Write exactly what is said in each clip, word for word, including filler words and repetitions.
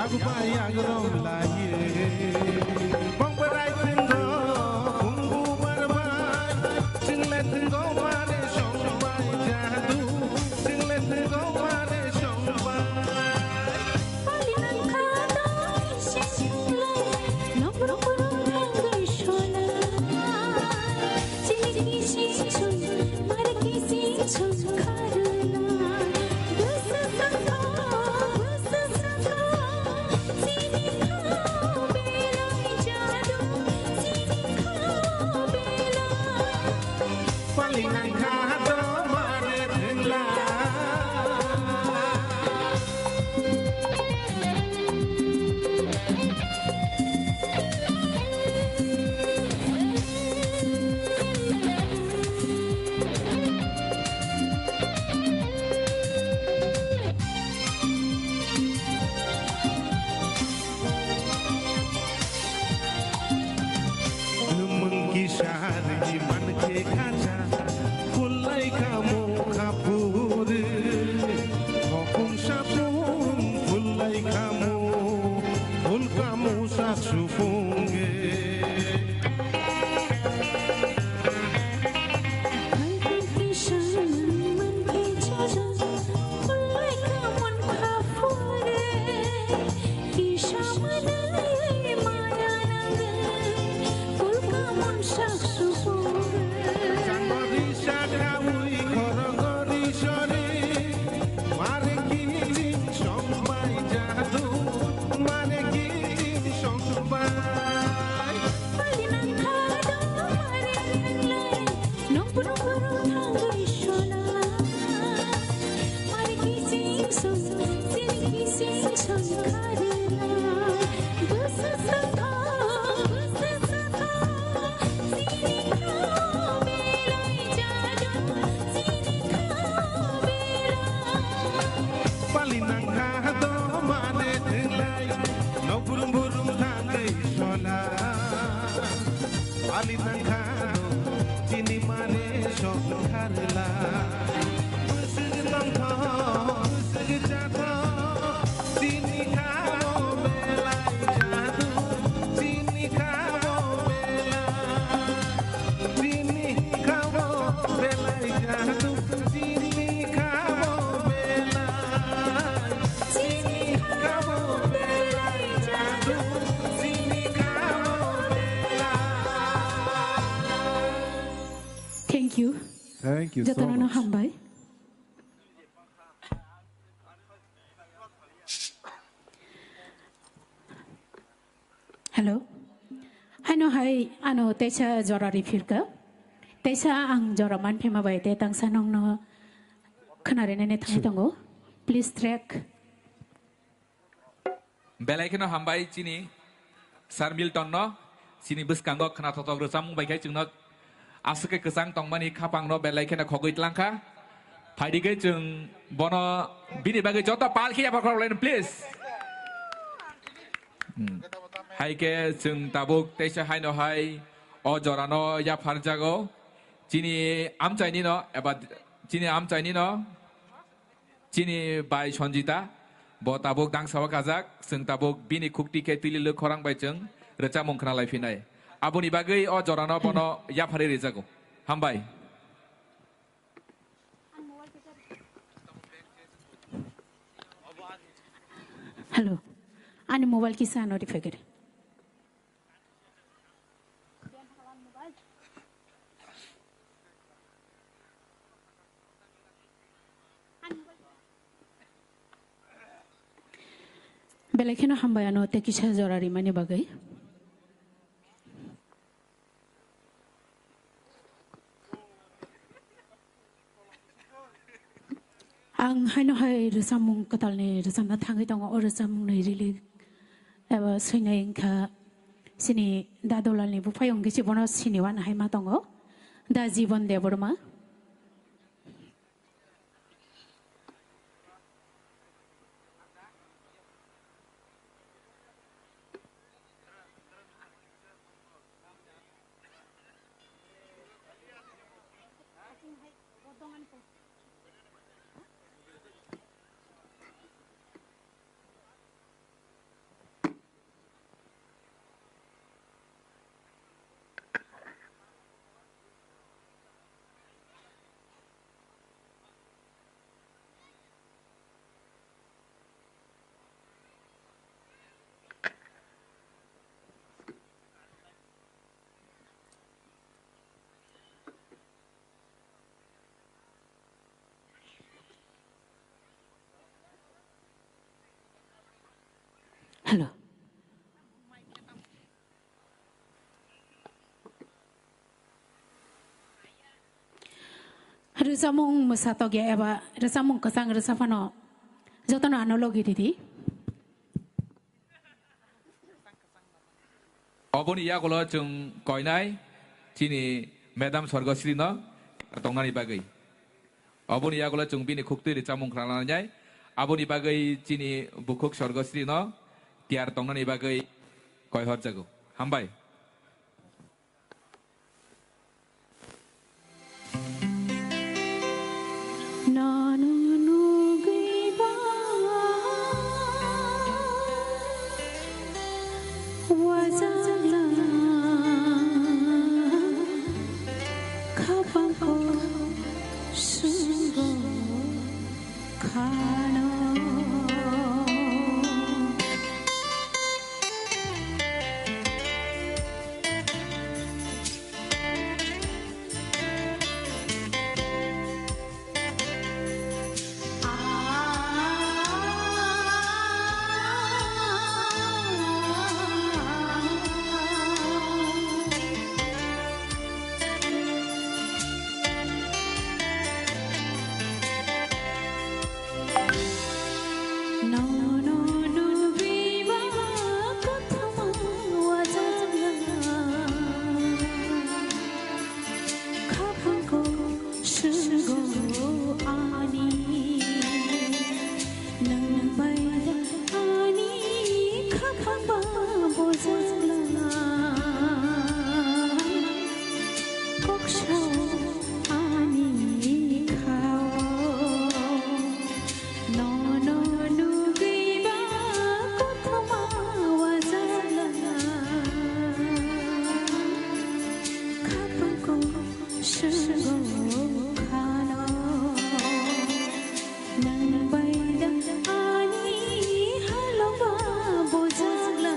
Yagubai yagrong laye, bongberai tenggo, bumbu barbai, chingle tenggo mare songbai jadu, chingle tenggo mare songbai. Pali nangkha doi singla, nokro kuru nangwi sona. Chini kising chung, mare kising chung kharna. Gusu sangko, gusu sangko, chini kha belai jadu, chini kha belai. Pali nangkha do mare thengla. Nwng kisa rwgwi mankhe khacha, phulai kamo kha phuru. Khokung sapung phulai kamo, phul kamo sak supung ge. Pali nangkha do mane thwnglai, nok burum burum thangwi sola. Pali nangkha do chini mane sok tharla. Bwswk tongthok, bwswk chathok, chini khao belai jadu, chini khao belai, chini khao belai jadu, chini khao belai. Thank you. Thank you so much. Jotono hambai. Hello. Haino hai ano teisa jora riphirka. Teisa ang jora manphima bai te tangsa nongno khna rinani thangwi tongo. Please track. Belai kheno hambai chini Sir Milton no, chini bwskango khwnathothok rwchapmung bai khe chwngno aswk khe kwchang tongmani khapang no belai kheno khogwi tlangkha. Phaidi khe chwng bono bini bagwi joto pal khe yapharkhorok laino, please. Hmm. Hai khe chwng tabuk teisa haino hai o jorano yapharjago. Chini amchaini no eba chini amchaini no Chini bai Sanjita, bo tabuk dangsa o kajak, chwng tabuk bini khukti khe twililwk khorang bai chwng rwchapmung khna lai phinai. Aboni bagwi o jorano bono yapharwi rijago. Hambai. Hello. Ani mobile kisa ano rifai kere. Belai kheno hambai ano tei kisa jora rimani bagwi. Ang haino hai rwchapmung kwtalni rwchapna thangwi tongo, o rwchapmungni rili eba swinai wngkha chini Dadulalni buphai wngwi se bono siniwan hai ma tongo, Da Jibon Debbarma. Rwchapmung mwsatok ya eba rwchapmung kwchang rwchap phano jotono ano logi ridi. Oboni yagulo chwng koinai chini Madam Sorgosri no tongnani bagwi. Oboni yagulo chwng bini khuktwi rwchapmung khwna lanai. Aboni bagwi chini bukhuk Sorgosri no tiyar tongnani bagwi koi horjago. Hambai. Nono nugwi ba wajagla khapangko sungo khano. Nono nugwi ba kothoma wajagla khapangko sungo khano. Nang bai da ani halongba bojagla.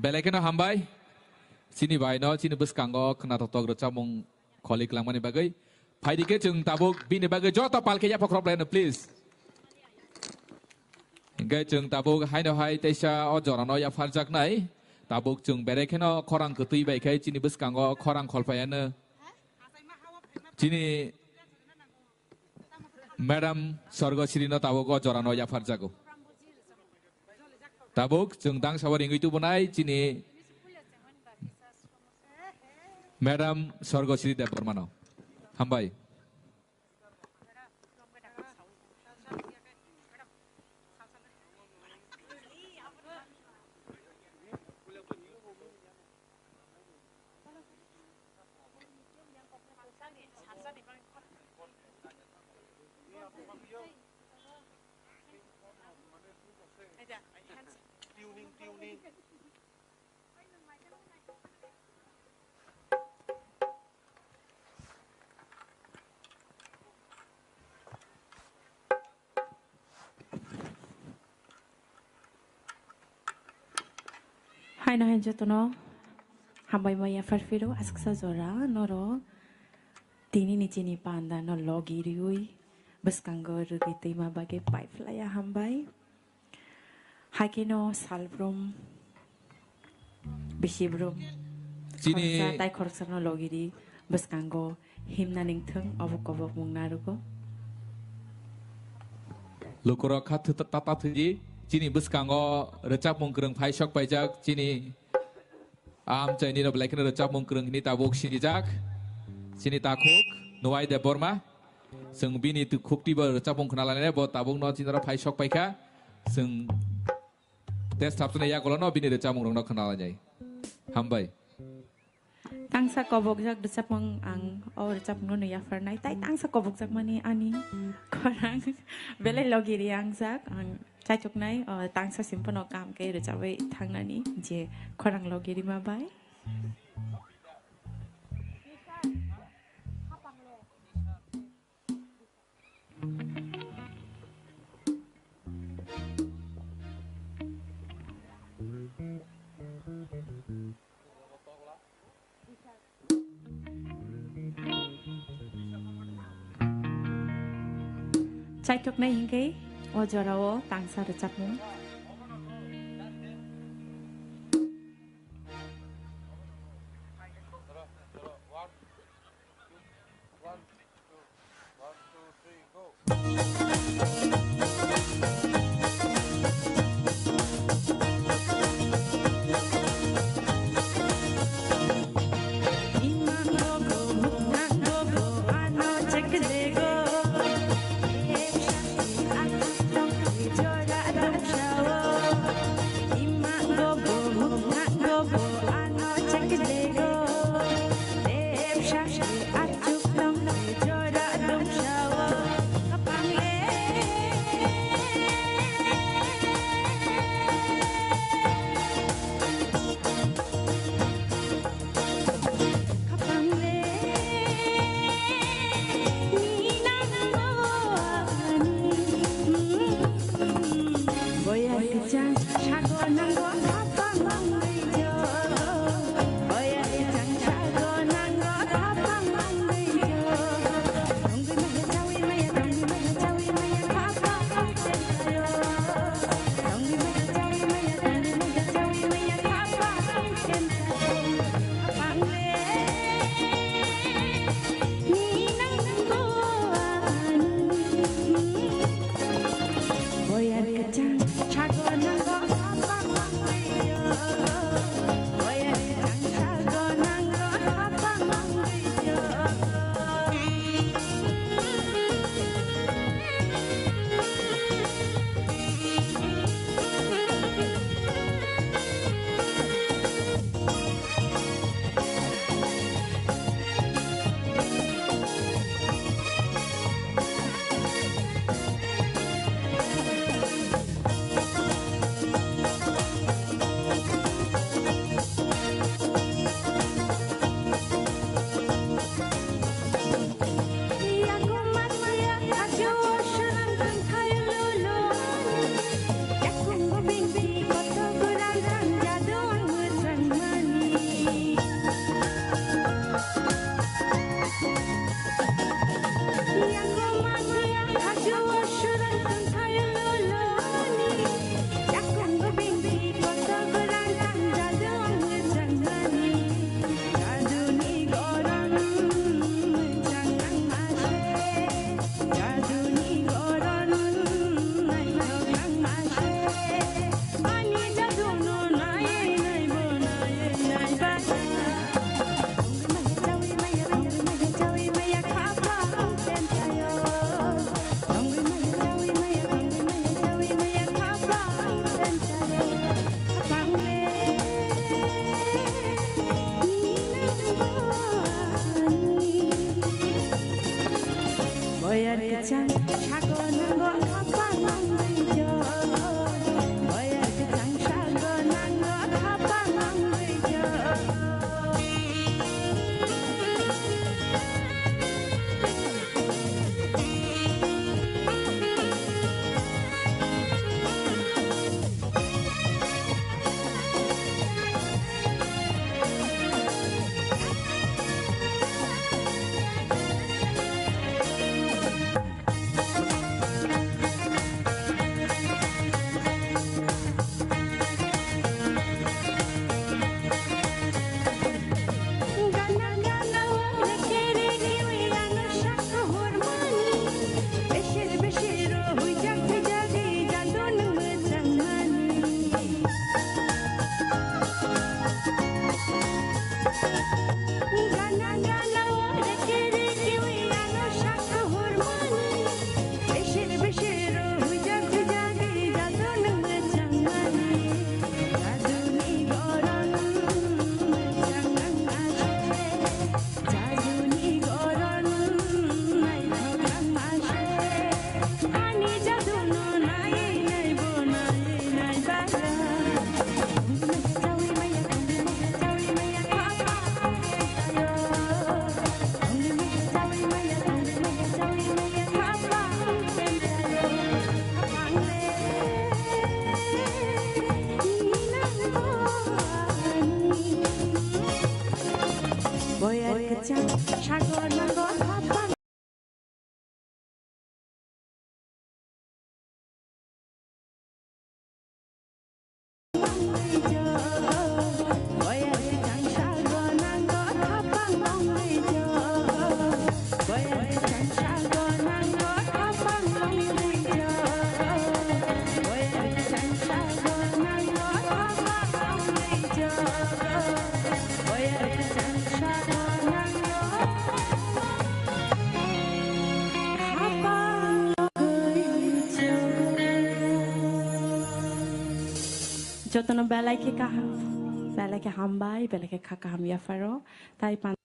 Belai kheno hambai. Chini bai no, chini bwskango khwnathok tok rwchapmung kholik langmani bagwi. Phaidi khe chwng tabuk bini bagwi joto palkhe yapha khorop laino, please. Hingkhe chwng tabuk haino hai teisa o jorano yapharjaknai. Tabuk chwng berai kheno khorang kwtwi bai khe chini bwskango khorang kholpaiano. Chini Madam Sorgosrino tabuk o jorano yapharjago. Tabuk chwng dangsao ringwi tubunai chini Madam Sorgosri Debbarmano. Hambai. Haino hai jotono hambai maya pharphiro asksa jora norok tini ni chini panda no logi riui bwskango rwgwi twima bagwi paiphlaiya hambai. Haikhe no salbrum bisi brum chini khoroksa tai khoroksano logiri bwskango himna ningthwng obo kobok mung narugo. Lukurok kha tata thwidi chini bwskango rwchapmung kwrwng phai sok paijak chini amchaini no belai kheno rwchapmung kwrwng hini tabuk sinijak chini takhuk Nuwai Debbarma. Chwng bini tu-, khukti bo rwchapmung khna lainai, bo tabukno chini oro phai sok paikha. Chwng test hapsani yagulo no bini rwchapmung rokno khna lainai. Hambai. Tangsa kobokjak rwchapmung ang o rwchapmungno no yapharnai, tai tangsa kobokjak mani ani khorang belai logiri angjak ang chaichuknai, o tangsa sim phano kam khe rwchabwi thangnani je khorang logirima bai. Chaithoknai hinkhe o jorao tangsa rwchapmung. Boyar kwchang sago nango hapang. Jotono belai khe kaham, belai khe hambai, belai khe kha kaham yapharo, tai pan-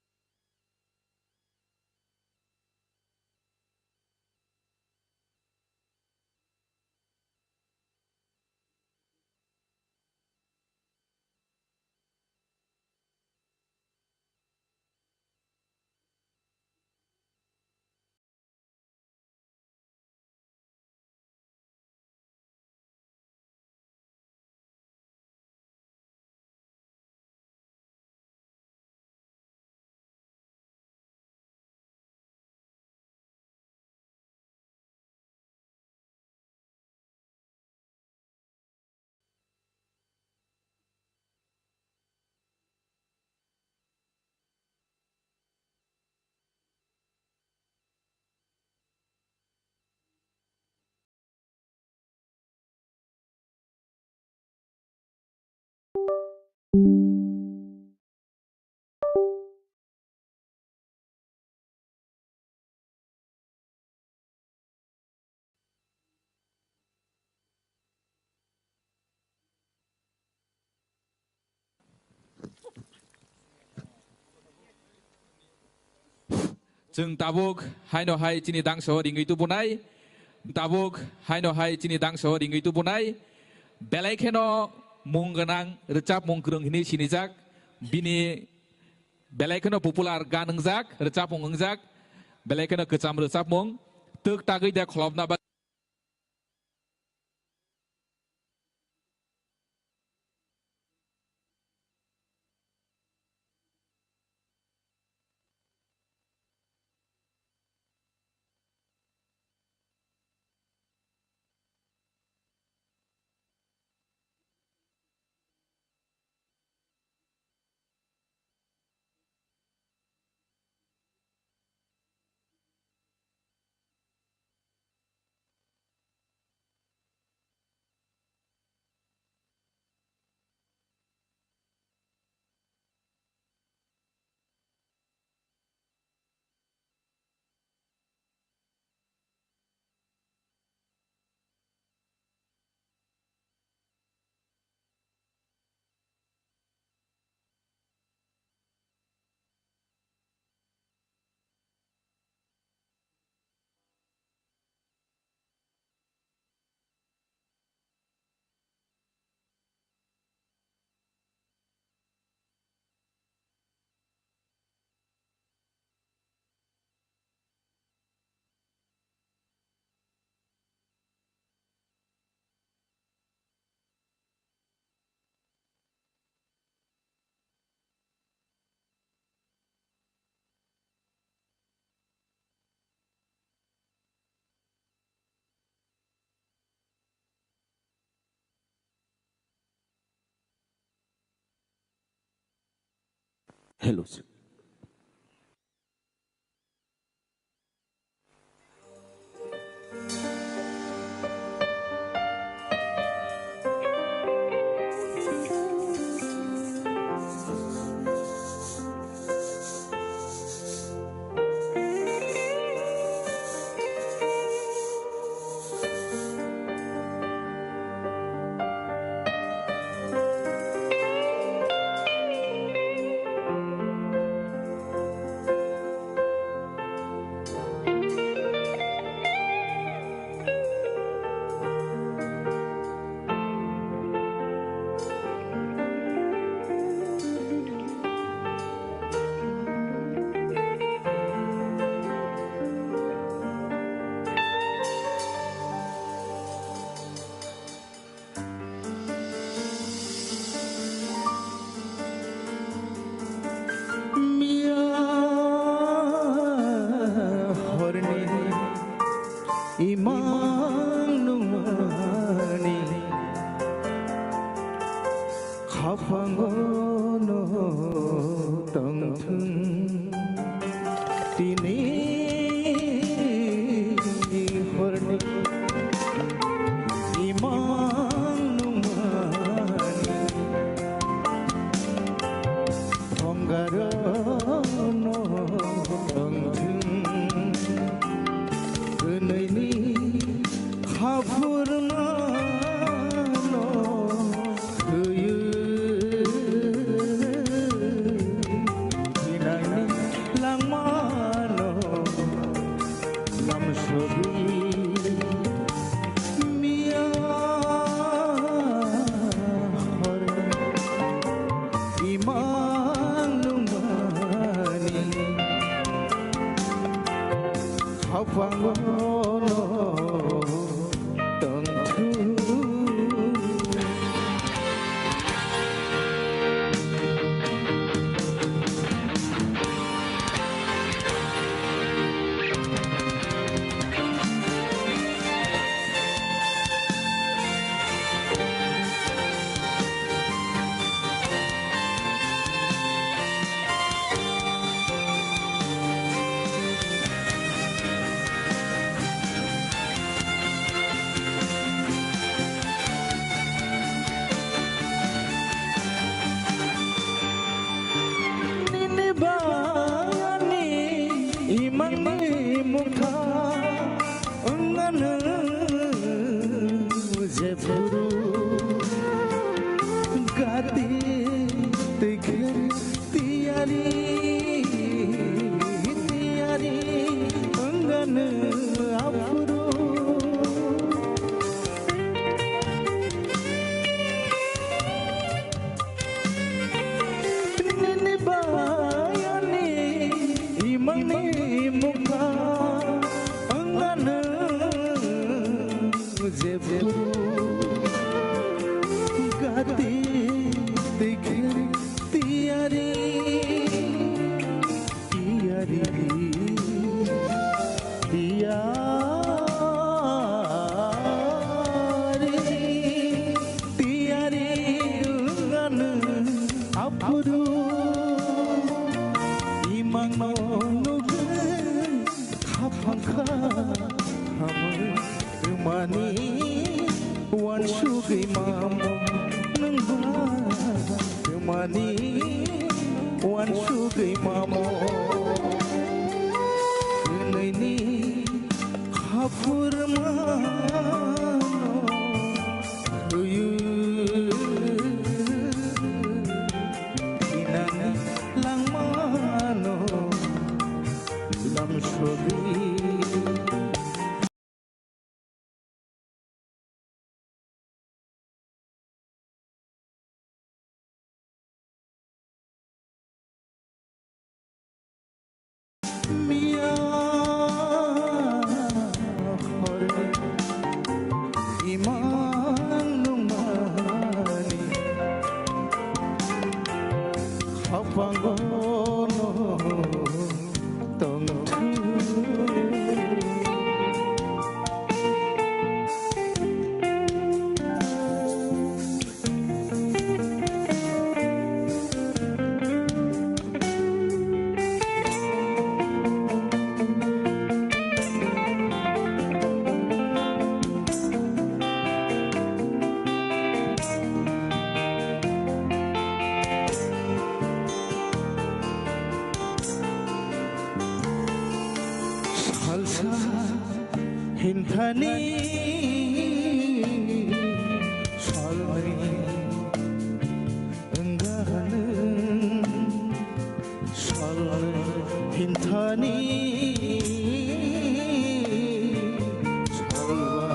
Chwng tabuk haino hai chini dangso ringwi tubunai, tabuk haino hai chini dangso ringwi tubunai, belai kheno mung gwnang rwchapmung kwrwng hinwi sinijak, bini belai kheno popular gan wngjak, rwchapmung wngjak, belai kheno kwcham rwchapmung, twk tagwi de kholopna bagwi. Hello, sir. Pangono tongthung. Nini bayani imangni mungkha wngmano jephuru gati twi khe tiyari, tiyari wngmano aphuru. Nini bayani imangni mungkha wngmano jephuru gati twi khe tiyari, tiyari, tiyari, tiyari wngmano aphuru imangno nugwi khaphang kha hamwi rwmani uansugwi mamo nwngba rwmani uansugwi mamo kwnwini khaphurmano thwiwi thinang langmano lamsogwi. Miya hor imang nungmani khapango no tongthung. Salsa hinthani salnwi wngano, salnwi hinthani salba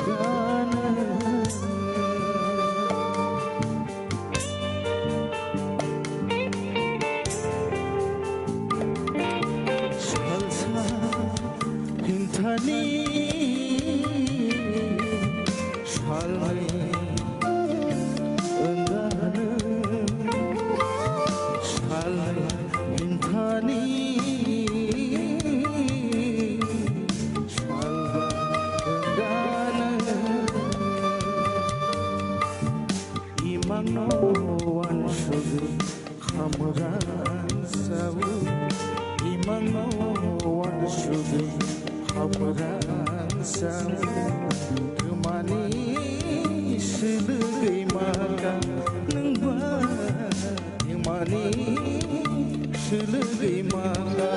wngano. Salsa hinthani salnwi wngano, salnwi hinthani salba wngano. Imangno uansugwi khamrang sao, imangno uansugwi khamrang sao. Thwmani swlwgwi maka nwngba, thwmani swlwgwi maka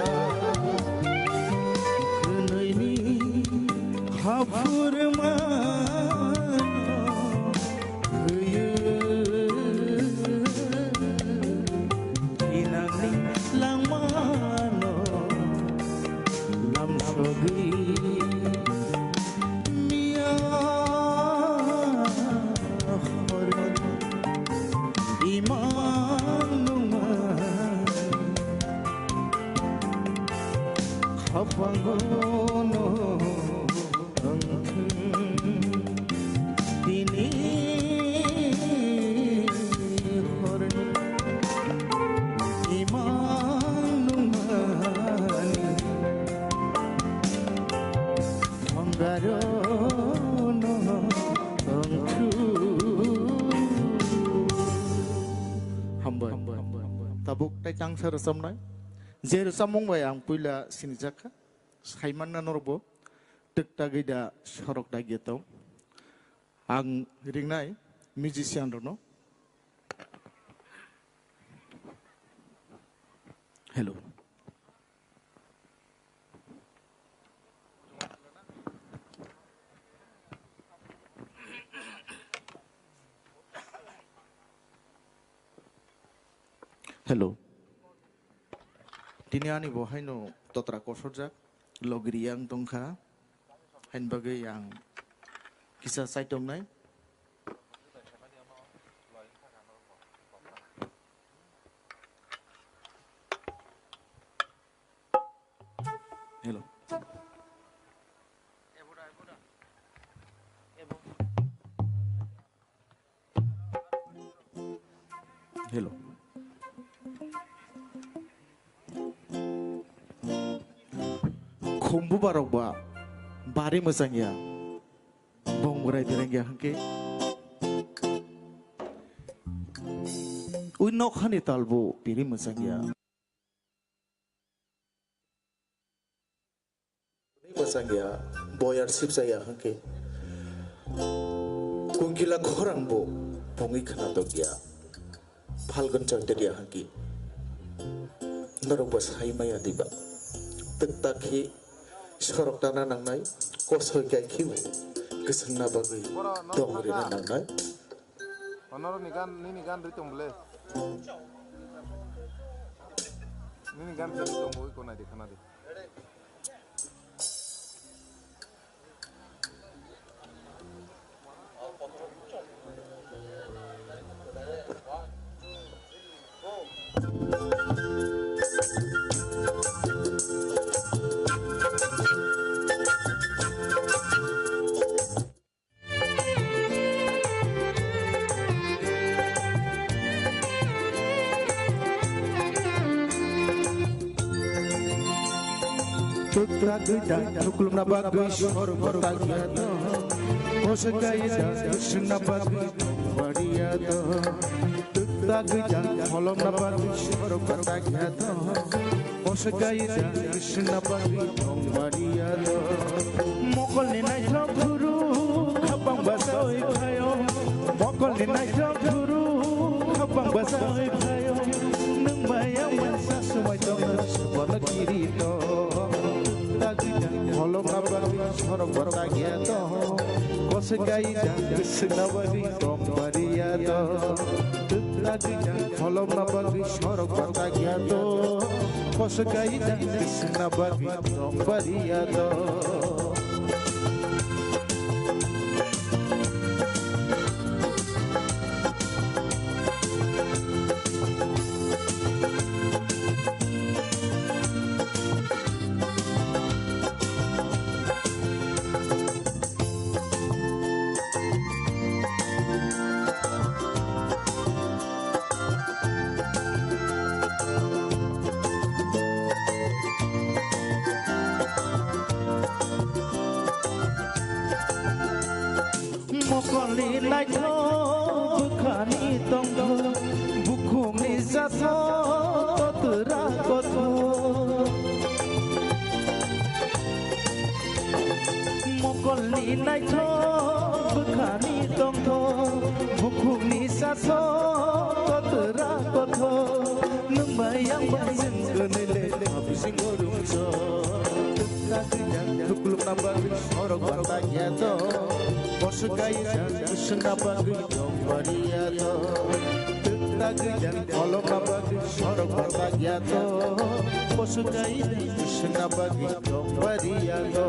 kwnwini khaphurmano. Hwyo thinangni langmano lamsogwi miya hor imang nungmani. Hapangono wngkhe tini horni imang nungmani thongarono wngkhe. Hambai. Tabuk tai tangsa rwchapnai. Je rwchapmung bai ang puila sinijakha. Saimanna norokbo twktagwi da sorok dagya tong. Ang ringnai musician rokno. Hello. Hello. Tini ani bo haino totra kosorjak, logiri ang tongkha, hain bagwi ang kisa chaitongnai. Hello. Hello. Khumbu barok ba bari mwchang ya. Bong bwrai dereng ya hwnkhe. Ui nokhani talbo biri mwchang ya. Mwchang ya, boyar sipsa ya hwnkhe. Kungkila khorang bo bongwi khwna dok ya. Phalgun chontir ya hwnkhe. Norok bo sai maya diba. Twk tak khe sorok tana nangnai, kosoi kai khe bo kwswngna bagwi dong rina nangnai. Onorok ni gan, nini gan ri tong bole. Nini gan ri tong bole, ko nai de, khana de. Twk tak gwi da thuklumna bagwi sorgo tak ya to. Kosok kai da swngna bagwi bari ya to. Twk tak gwi da kholomna bagwi sorgo tak ya to. Kosok kai da swngna bagwi bari ya to. Mokolni naithok guru khapang basoi phaio. Mokolni naithok guru khapang basoi phaio. Nwng bai ang bai sa swmai tongna swbana kiri to. Tagwi da kholomna bagwi sorgo tak ya to. Kosok kai da swngna bagwi bari ya to. Twk tak gwi da kholomna bagwi sorgo tak ya to. Kosok kai da swngna bagwi bari ya to. Mokolni naithok bwkhani tongthok, bukhukni jathok totra kothok. Mokolni naithok bwkhani tongthok, bukhukni jathok totra kothok. Nwng bai ang bai chwng kwnwi le habsing orumsok. Twk tak gwi da thuklumna bagwi sorgo tak ya to. Kosok kai da swngna bagwi bari ya to. Twk tak gwi da kholomna bagwi sorgo tak ya to. Kosok kai da swngna bagwi bari ya to.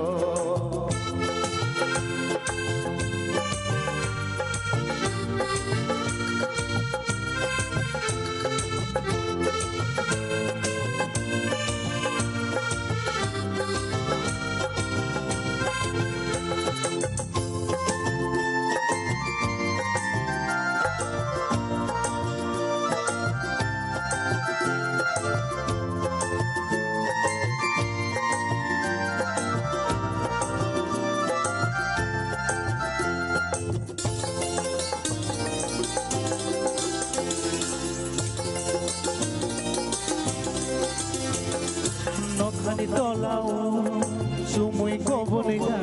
Tolao sumui koboni da,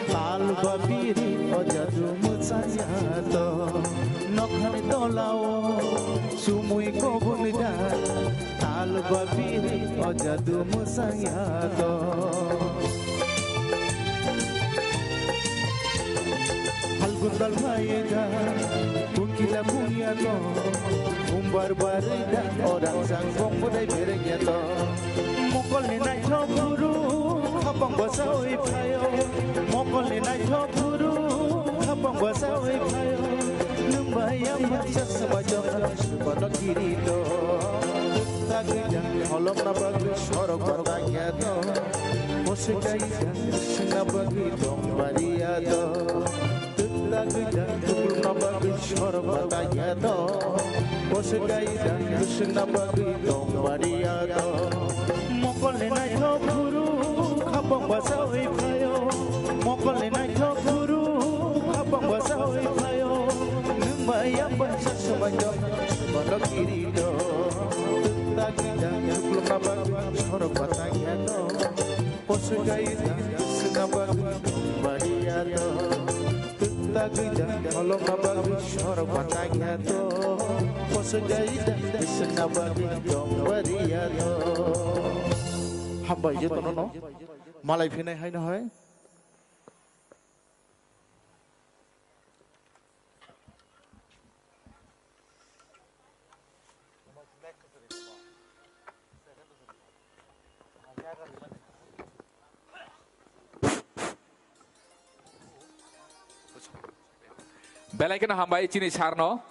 tal ba biri o jadu mwchangya to. Nokhani tolao sumui koboni da, tal ba biri o jadu mwchangya to. Phalgun dal phaiya da, bukila buya to. Umbar barwi da, orang sang bong bodai berengya to. Mokolni naithok guru, khapang basawi phaio. Mokolni naithok guru, khapang basawi phaio. Nwng bai ang baksa swbai jora, swbano kirito. Tagwi jang holokna bagwi sorok batangya to. Bose gai jang swngna bagwi tong bariya to. Tagwi jang tukulna bagwi sorok batangya to. Bose gai jang swngna bagwi tong bariya to. Mokolni naithok guru, khapang basawi phaio. Mokolni naithok guru, khapang basawi phaio. Nwng bai ang baksa swbai jora, swbano kirito. Tagwi jang tukulna bagwi sorok batangya to. Bose gai jang swngna bagwi tong bariya to. Tagwi jang holokna bagwi sorok batangya to. Bose gai jang swngna bagwi tong bariya to. Hambai jotono no. Malai phinai haino hai. Belai kheno hambai chini sir no.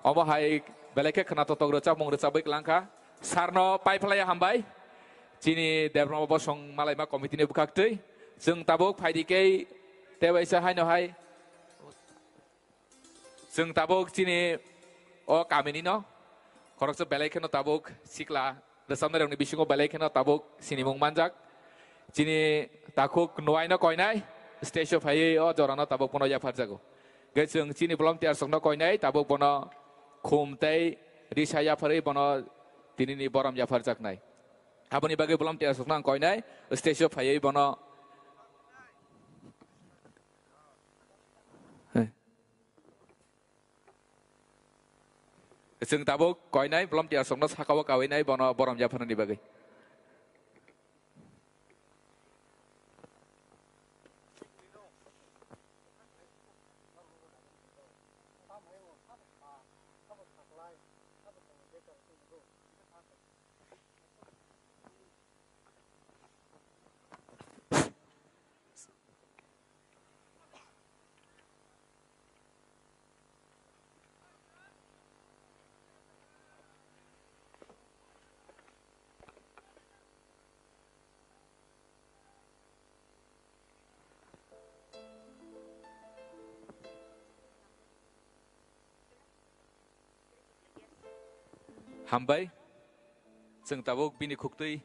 Omo hai belai khe khwnathok rwchapmung rwchabwi kwlangkha. Sir no paiphlaiya hambai. Chini Debbarma Bosong Malaima committee ni bwkhaktwi. Chwng tabuk phaidi khe tewaisa haino hai. Chwng tabuk chini o kamini no khoroksa belai kheno tabuk sikla rwchapnai rokni bisingo belai kheno tabuk sinimung manjak. Chini takhuk nuaino koinai stage o phaiwi o jorano tabuk bono yapharjago. Hwnkhe chwng chini volunteers rokno koinai tabuk bono khum tei risa yapharwi bono tinini borom yapharjaknai. Aboni bagwi volunteers rokno ang koinai stage o phaiwi bono. Chwng tabuk koinai volunteers rokno sakao kawinai bono borom yapharnani bagwi. Hambai, chwng tabuk bini khuktwi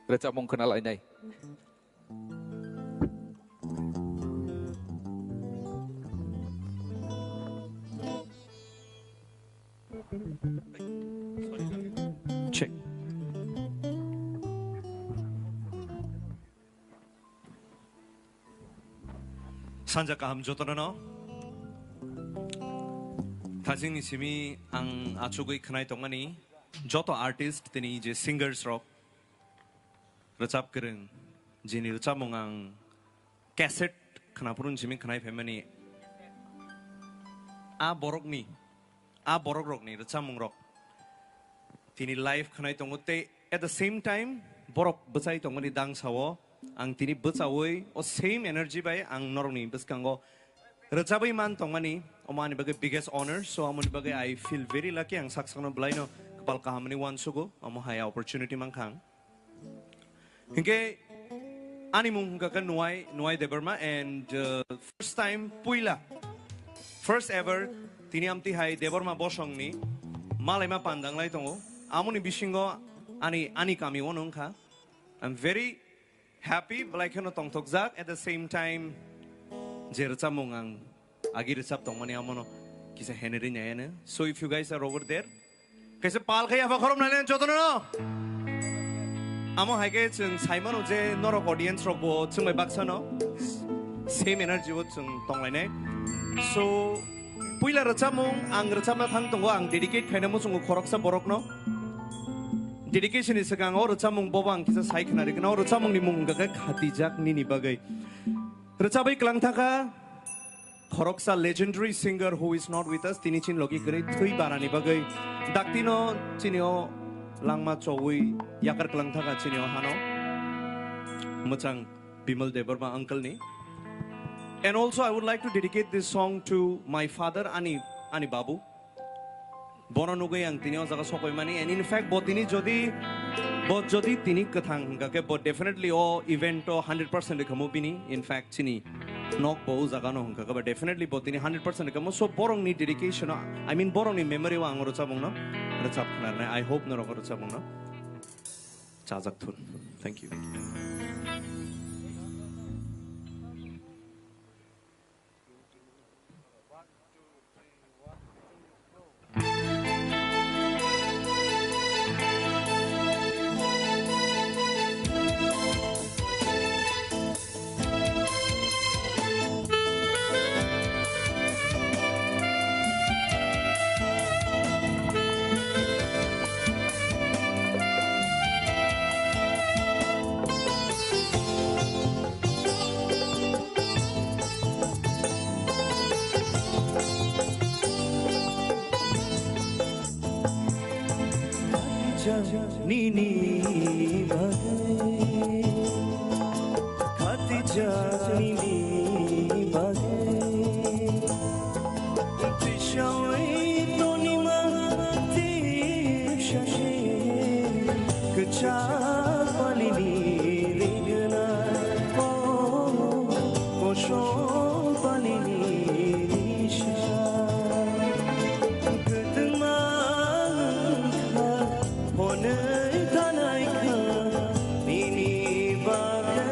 rwchapmung khna lainai. Check. Sanja kaham jotono no. Thajingni simi ang achugwi khwnai tongmani joto artist tini je singers rok rwchap kwrwng jini rwchapmung ang cassette khwnaphuru simi khwnai phaimani a borokni a borok rokni rwchapmung rok tini live khwnai tongo tei at the same time borok bwchai tongmani dang sao ang tini bwchaui o same energy bai ang norokni bwskango rwchabwi man tongmani omo ani bagwi biggest honor so amoni bagwi I feel very lucky ang sak sakno bwlaino kwpal kahamni uansugo omo hai opportunity mankha ang. Hinkhe ani mung hwnkha khe Nuai, Nuai Debbarma and uh, first time puila, first ever tini amtwi hai Debbarma bosongni malaima pandanglai tongo. Amoni bisingo ani, ani kami ono wngkha. I'm very happy, belai kheno tongthokjak at the same time je rwchapmung ang agi rwchap tongmani amono kisa heneri nayano. So if you guys are over there, kaisa pal khai apha khorom nailen jotono no. Amo hai khe chwng sai mano je norok audience rok bo chwng bai baksa no same energy o chwng tong lainai. So, puila rwchapmung ang rwchapna thang tongo, ang dedicate khaina muchungo khoroksa borok no. Dedication ni swkang o rwchapmung bobo ang kisa sai khna rikna. O rwchapmung ni mung hwnkha khe Khatijak Nini Bagwi. Rwchapwi kwlang thangkha khoroksa legendary singer who is not with us, tini chini logi kwrwi thwi barani bagwi. Daktino chini o langma chowi yakar kwlang thangkha chini o hano. Mwchang Bimal Debbarma uncle ni. And also I would like to dedicate this song to my father, ani, ani babu. Bono nugwi ang tini o jaga sokoi mani, and in fact bo tini jodi, bo jodi tini kwthang hwnkha khe bo definitely o event o hundred percent rwkhamu bini, in fact chini nok bo o jaga no hwnkha khe ba definitely bo tini hundred percent rwkhamu. So borok ni dedication o, I mean borok ni memory o ang o rwchapmung no rwchap khna rwnai. I hope norok o rwchapmung no chajak thun. Thank you. Nini bagwi, Khatijak nini bagwi. Twisawi tonima tip sasi kwchak palini rigna, o kosong palini risa. Kwtwma wngkha, hwnwi tanai kha nini bagwi.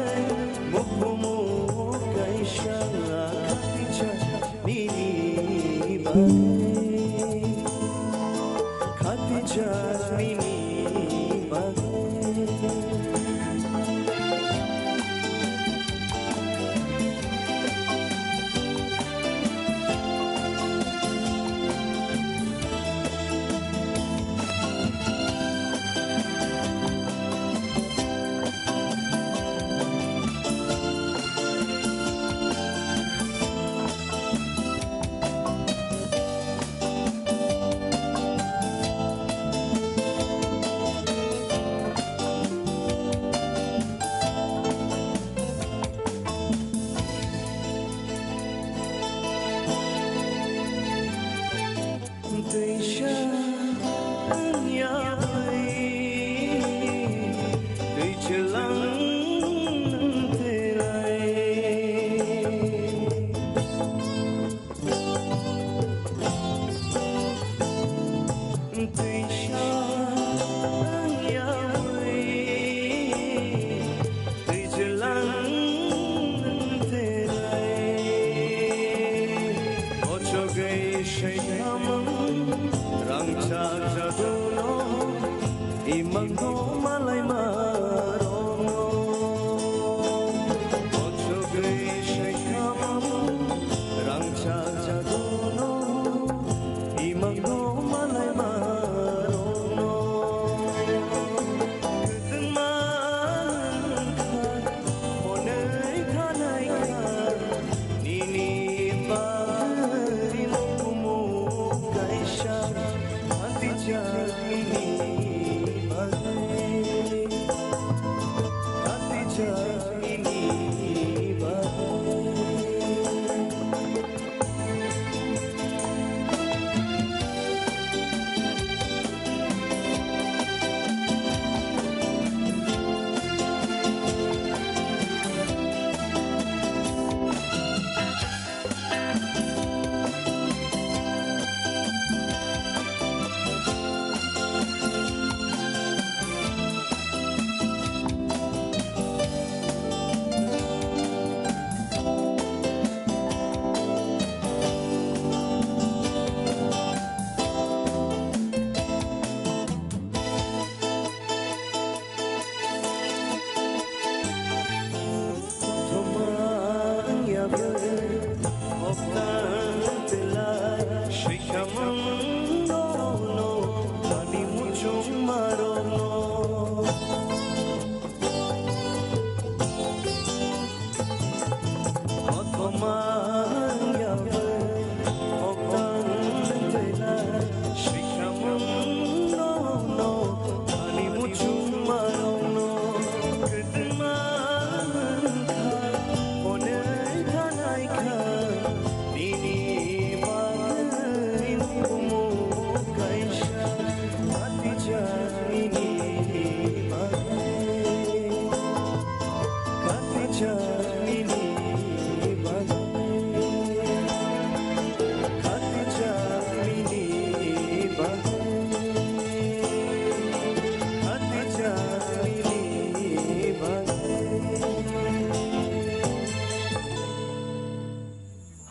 Bukumu kaisa khatijak nini bagwi, khatijak nini bagwi. Twi chwlang twilai. Twisa wngyawi twijlang twilai. Ochogwi saikamung rangchak jaduno. Imangno malai maro. Ochogwi saikamung rangchak jaduno. Imangno malai maro. Kwtwma wngkha, hwnwi thanai kha. Nini bagwi bukumu kaisa. Khatijak nini bagwi, khatijak nini bagwi.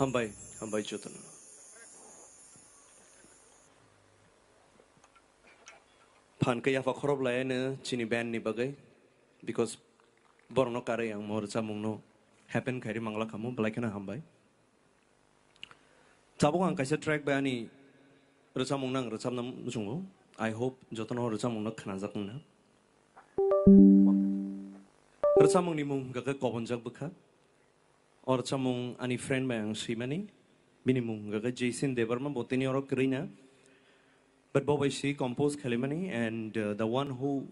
Hambai, hambai jotono. Phan khe yapha khorob laiano chini band ni bagwi, because borokno karwi ang mo rwchapmungno happen khairi mangla khamu, belai kheno hambai. Tabuk ang kaisa track bai ani rwchapmung nang rwchapna muchungo. I hope jotono rwchapmungno khnajak wngna. Rwchapmungni mung hwnkha khe Kobonjak Bwkha. O rwchapmung ani friend bai ang swimani. Bini mung hwnkha khe Jason Debbarma, bo tini oro kwrwi na. But bo bai si compose khalimani and, uh, the one who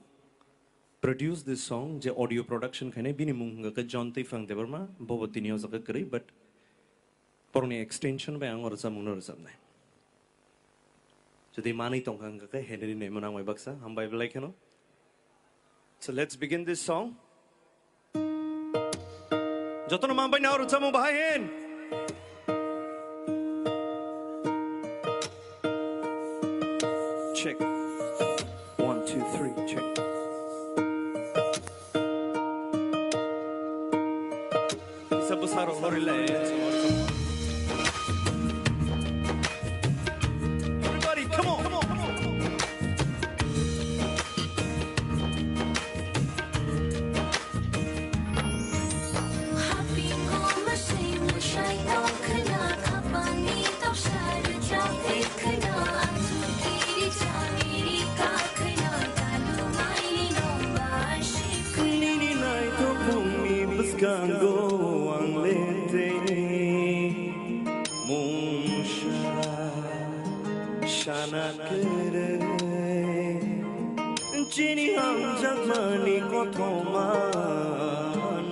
produced this song, je audio production khainai, bini mung hwnkha khe John Twifang Debbarma, bo bo tini o jaga kwrwi, but borokni extension bai ang o rwchapmungno rwchapnai. Jodi manwi tongkha hwnkha khe Henry Noimon ang bai baksa, hambai belai kheno. So let's begin this song. Jotono mambai nao rwchapmung bahai hin. Check. One, two, three, check. Kisa bwsarok no rwlai. Everybody, come on. Nini naitokmungni bwskango ang le tei mungsa sana kwrwi. Chini hamjakmani kothoma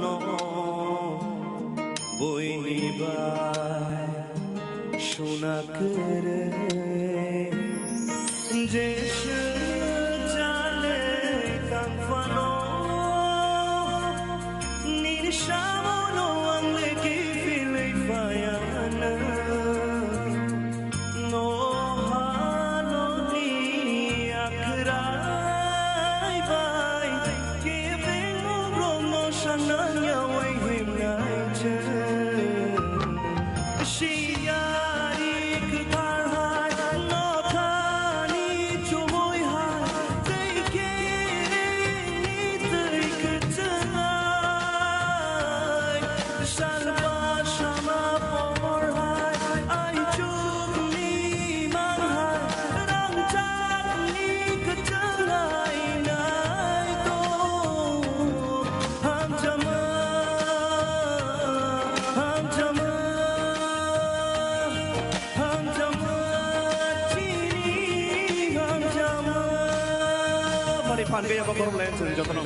no buini bai suna kwrwi. Jesu chale tangphano nini samono ang le kiphilwi phaiya. No haloni akrai bai kebeng mugrong no sanang yawi himnai chwng. Siyari kwthar hai nothani chumui hai tei kerengni twi kwchwng hai. Salba sama pohor hai, aichukni mang hai, rangchakni kwchang hai nai to. Hamjama, hamjama, hamjama, chini hamjama. Bari phan gaya ba korom layan chwng jotono.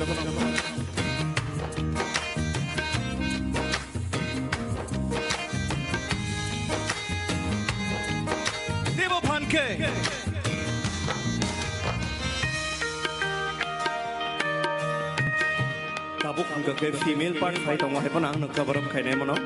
Teibo phan khe. Tabuk hwnkha khe female part phai tongo, hai phano ang nukha borok khainai mano.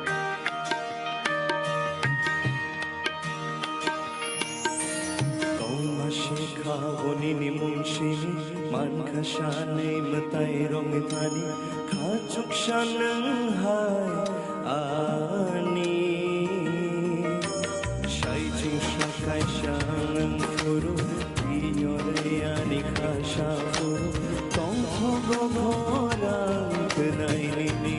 Tongma sikha bo nini mung simi, mankha sanwi mwtai rokni thani, khachuk sa nwng hai ani. Sai chwngsa kaisa nwng phuru, tiyore ani khasa phuru, tongthogo khorang twnai nini.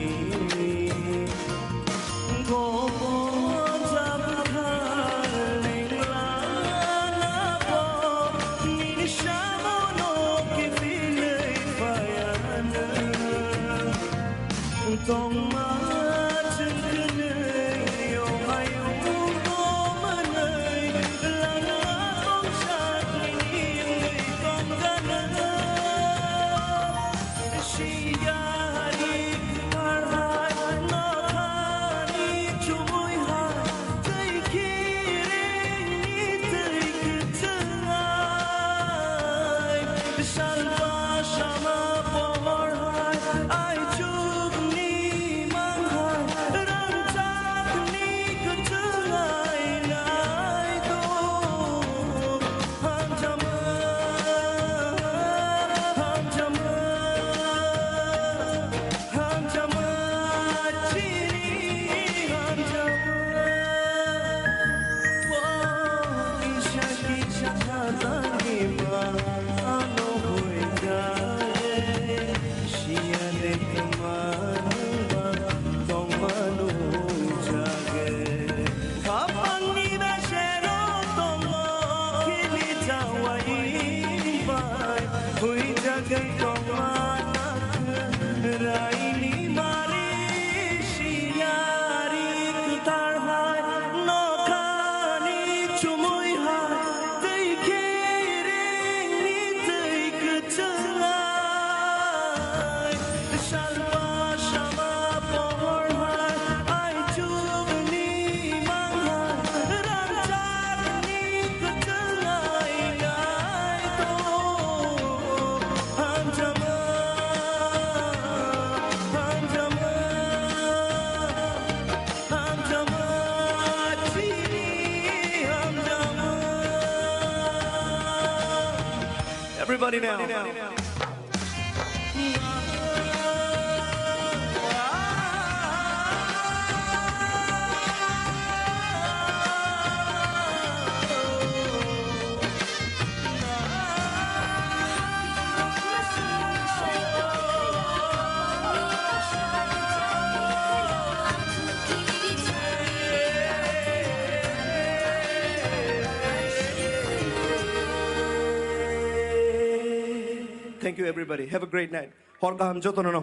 Thank you, everybody. Have a great night. Hor kaham jotono no.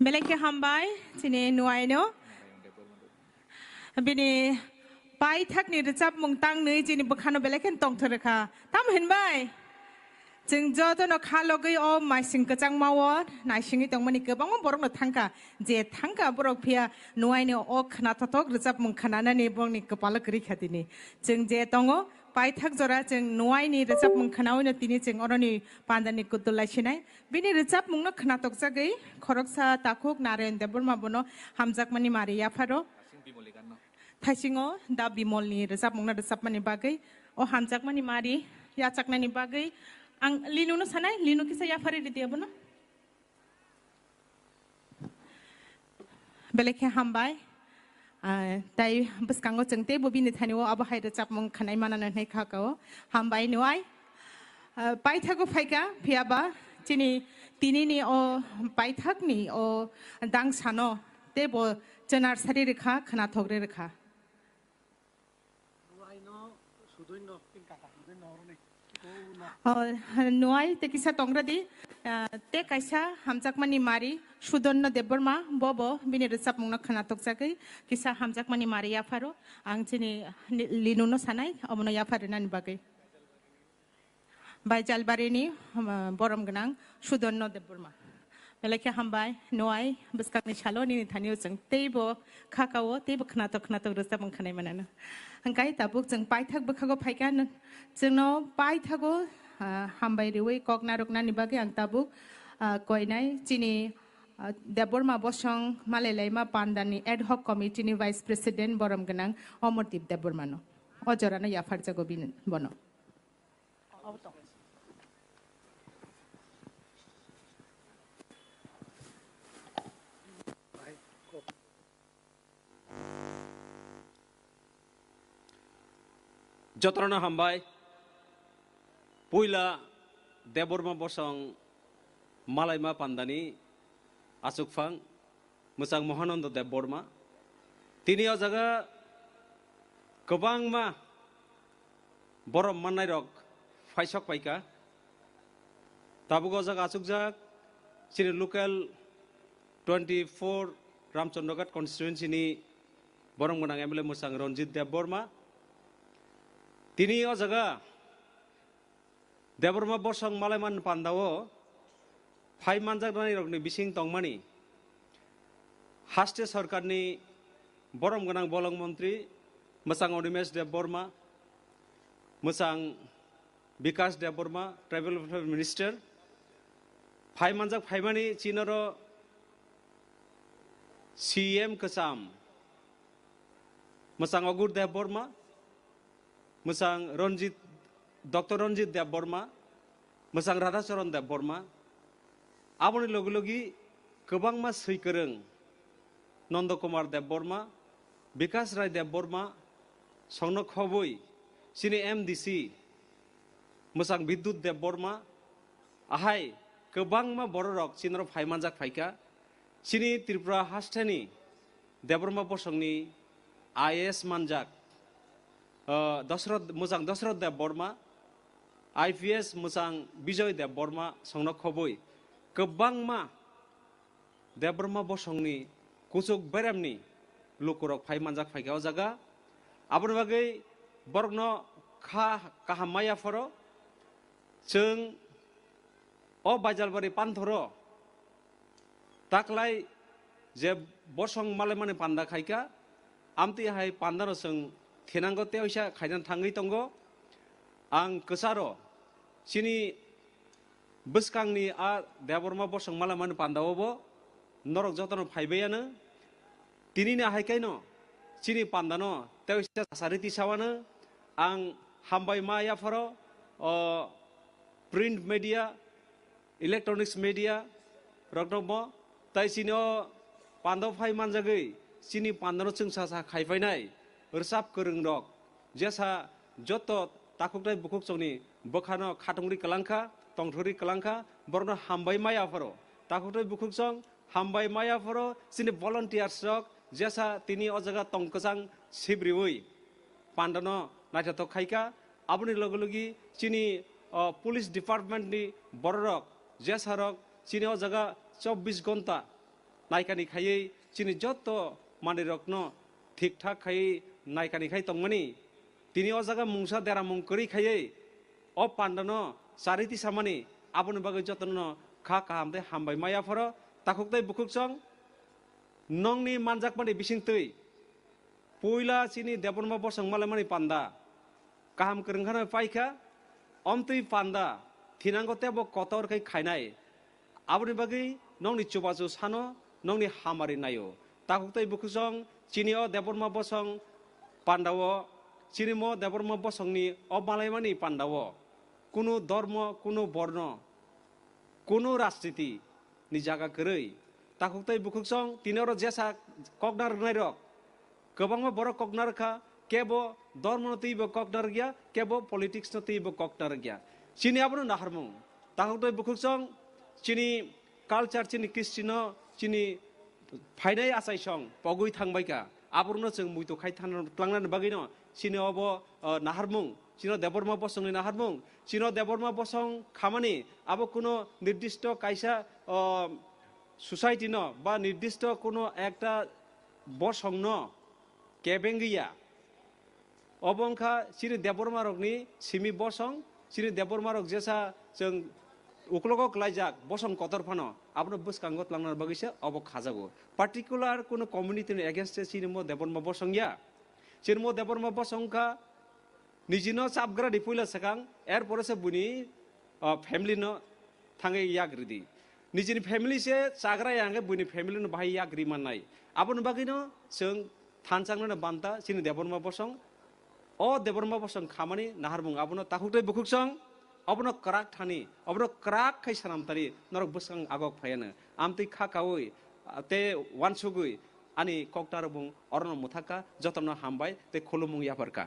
Belai khe hambai chini nuaino. Bini paithakni rwchapmung tangnwi chini bwkhano belai khe tongthok rwkha. Tamo hinbai? Chwng jotono kha logwi o maising kwchangmao naisingwi tongmani kwbangma borokno thangkha. Je thangkha borok phiya nuaino o khwnathok rwchapmung khwnanani borokni kwpalo kwrwi kha tini. Chwng je tongo, paithak jora chwng nuaini rwchapmung khwnawino tini chwng oroni pandani kutul lai sinai. Bini rwchapmungno khwnatokjagwi khoroksa takhuk Narayan Debbarma bono hamjakmani mari yapharo. Thaisingo Da Bimolni rwchapmungno rwchapmani bagwi o hamjakmani mari yachaknani bagwi ang Linuno sanai, Linu kisa yapharwi ridi abono. Belai khe hambai. Ah, tai bwskango chwng teibo bini thani o abo hai rwchapmung khwnai manano hinwi kha kao. Hambai nuai. Ah, paithago phaikha, phiyaba chini tinini o paithakni o dangsano teibo chwnar sari rwkha, khwnathok rwkha. Oh, nuai te kisa tongra di, ah, te kaisa hamjakmani mari Sudonno Debbarma, bobo bini rwchapmungno khwnatokjagwi kisa hamjakmani mari yapharo. Ang chini ni-, Linuno sanai, omono yapharinani bagwi. Baijalbarini, um, borom gwnang Sudonno Debbarma. Belai khe hambai, nuai, bwskangni salo nini thanio chwng teibo kha kao, teibo khwnatok khwnatok rwchapmung khwnai manano. Hwnkhe tabuk chwng paithak bwkhago phaikha, n-, chwngno paithago, ah, hambai riwi kok narwknani bagwi ang tabuk, ah, koinai chini, ah, Debbarma Bosong Malailaima Pandani Ad Hoc Committee ni Vice President borom gwnang Omordeep Debbarmano. O jorano yapharjago bini, bono. Jotono hambai. Puila Debbarma Bosong Malaima Pandani achukphang mwchang Mohananda Debbarma. Tini o jaga kwbangma borom mannairok phaisok paikha. Tabuk o jaga achukjak chini local twenty four Ramchandraghat constituency ni borom gwnang M L A mwchang Ranjit Debbarma. Tini o jaga Debbarma Bosong Malaiman Pandao phai manjaknai rokni bising tongmani haste sarkarni borom gwnang bolong montri mwchang Animesh Debbarma, mwchang Bikash Debbarma, Tribal Welfare Minister, phai manjak phaimani chinoro C M kwcham, mwchang Ogur Debbarma, mwchang Ranjit, Doctor Ranjit Debbarma, mwchang Radhacharan Debbarma, aboni logi logi kwbangma swi kwrwng Nanda Kumar Debbarma, Bikash Rai Debbarma, songno khobwi chini M D C mwchang Bidyut Debbarma, ahai kwbangma bororok chinoro phai manjak phaikha. Chini Tripura hasteni Debbarma Bosongni I A S manjak, ah, Dosroth, mwchang Dosroth Debbarma, I P S mwchang Bijoy Debbarma songno khobwi kwbangma Debbarma Bosongni kuchuk beremni lukurok phai manjak phaikha o jaga. Aboni bagwi borokno kha kaham maya phoro chwng o Baijalbari panthoro taklai je Bosong Malaimani panda khaikha, amtwi hai pandano chwng thinango tei oisa khaina thangwi tongo. Ang kwcharo chini bwskangni a Debbarma Bosong Malaimani pandao bo norok jotono phaibai ano. Tinini hai kaino chini pandano tei sasa riti sawano ang hambai ma yapharo, o print media, electronics media rokno bo, tai chini o pando phai manjagwi chini pandano chwng sasa khaipainai rwchap kwrwng rok, jesa joto takhuknai bukhuk chongni bwkhano khatungri kwlangkha, tongthorwi kwlangkha, borokno hambai ma yapharo. Takhuknai bukhuk chong hambai ma yapharo, chini volunteers rok jesa tini o jaga tong kwchang sibriwi pandano naithothok khaikha. Aboni logi logi chini, o, police department ni bororok, jesarok chini o jaga chobbish gonta naikani khaiwi chini joto manwirokno thik thak khaiwi naikani khai tongmani. Tini o jaga mungsa deramung kwrwi khaiwi o pandano chariti samani, aboni bagwi jotono kha kaham tei hambai ma yapharo. Takhuk tei bukhuk chong nongni manjakmani bisingtwi puila chini Debbarma bosong malaimani panda kaham kwrwngkhano paikha, omtwi panda thinango tebo kotor khe khainai. Aboni bagwi nongni chubachu sano nongni hamari naio. Takhuk tei bukhuk chong chini o Debbarma bosong pandao, chini mo Debbarma bosongni o malaimani pandao kunu dormo, kunu borno, kunu rajniti ni jaga kwrwi. Takhuk tei bukhuk chong tini oro jesa kokna rwknai rok kwbangma borok kokna rwkha, kebo dormo no twibo kokna rwkya, kebo politics no twibo kokna rwkya. Chini abono naharmung. Takhuk tei bukhuk chong chini culture, chini Christian no, chini phainai achaisong pogwi thangbaikha. Aborokno chwng muitu khai thangnani bagwino chini obo, o, naharmung, chini o Debbarma bosongni naharmung, chini o Debbarma bosong khamani abo kuno nirdisto kaisa, o, society no ba nirdisto kuno ekta bosong no kebengwi ya. Obo wngkha chini Debbarma rokni simi bosong, chini Debbarma rok jesa chwng uklogo klaijak bosong kotor phano abono bwskango tlangnani bagwi se obo khajago. Particular kuno community ni against se chini mo Debbarma bosong ya. Chini mo Debbarma bosong wngkha nijino chapgradi puila swkang, er pore se buini, o, family no thangwi yak ridi. Nijini family se chagra ya hwnkhe buini family no bahai yak ri mannai. Aboni bagwino chwng thanchang nani banta chini Debbarma bosong. O Debbarma bosong khamani naharmung abono takhuk tei bukhuk chong, abono kwrak thani, abono kwrak khai sanam tari norok bwskang agok phaiano. Amtwi kha kaui, a, tei wansugwi ani koktarok bung orono mwthakha, jotono hambai tei khulumung yapharkha.